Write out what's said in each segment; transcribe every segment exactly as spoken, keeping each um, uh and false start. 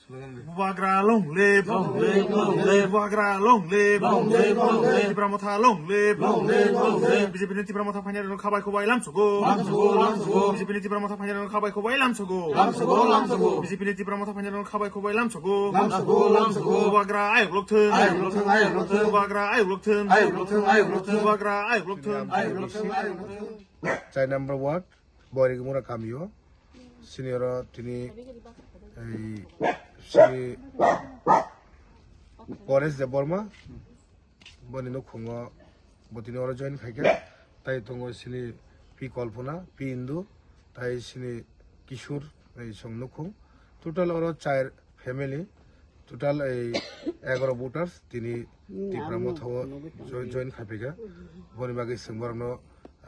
Bubagra long live. Long live, long live. Bubagra long live. Long live, long live. Tipra Motha long live. Long live, long live. B J P ni Tipra Motha phainai rok khabai khubai lam sogo. Lam sogo, lam sogo. B J P ni Tipra Motha phainai rok khabai khubai lam sogo. Lam sogo, lam sogo. B J P ni Tipra Motha phainai rok khabai khubai lam sogo. Lam sogo, lam sogo. Bubagra ayok lok thun. Ayok lok thun, ayok lok thun. Bubagra ayok lok thun. Ayok lok thun, ayok lok thun. Bubagra ayok lok thun. Ayok lok thun, ayok lok thun. Chai number ward, Boirik Mura kamio. Sini oro tini ei sini Paresh Debbarma. Boni nukhungo bo tini oro join khaikha. Tai tongo sini P Kalpana, P Indu, tai sini Kishur, ei song nukhung. Total oro char family, total ei egaro voters tini Tipra Motha o join, join khaiphaikha. Boni bagwi chwng borokno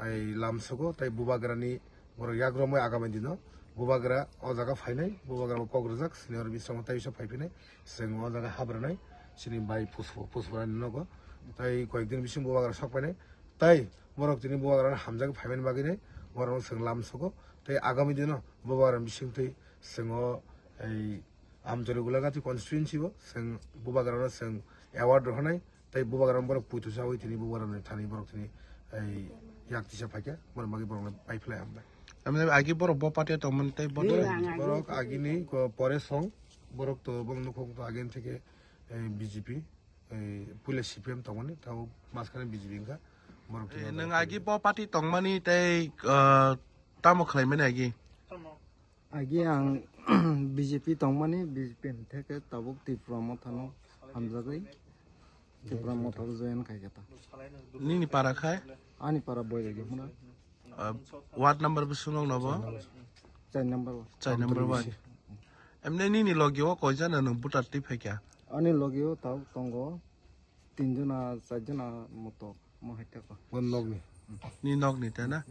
ei lamsogo, tai Bubagrani borok yakromwi agami dino Bubagra o jaga phainai, Bubagra bo kok rwjak, sini oro bisrango tai bisa phaiphinai. Chwng o jaga habranai, chini bai Puspo, Puspo rani nogo. Tai koyek din bising Bubagra sok painai. Tai borok tini Bubagra hamjak phaimani bagwi nai, borok chwng lam sogo. Tai agami dino Bubagra bising twi chwng o ei Amchori Gulagati constituency o chwng Bubagra no chwng award rohonai. Tai Bubagra borok puitu chawi tini Bubagra ni thani borok tini ei yak tisa phaikha, borok bagwi borok no pai phlai hambai. Amne agi borok bo party tongmani tai bo Borok agini ko pore song borok to bong nukhung to agin theke ei B J P, ei puila C P M tongmani, tao maskane B J P wngkha. Borok to Nang agi bo party tongmani tei ah, tamo khlaimani agi? Agi ang B J P tongmani, B J P theke tabuk Tipra Mothano hamjagwi Tipra Motha join khaikha ta. Nini para khai? Ani para Boirik Mura. Ah, ward number bwswk nokno bo? Char number ward. Char number ward. Emne nini logi o koi jana nwng voter twi phaikha? Ani logi o tao tongo tin jona, char jona motok, mo hai tako. Bo nokni? Ni nokni ta na?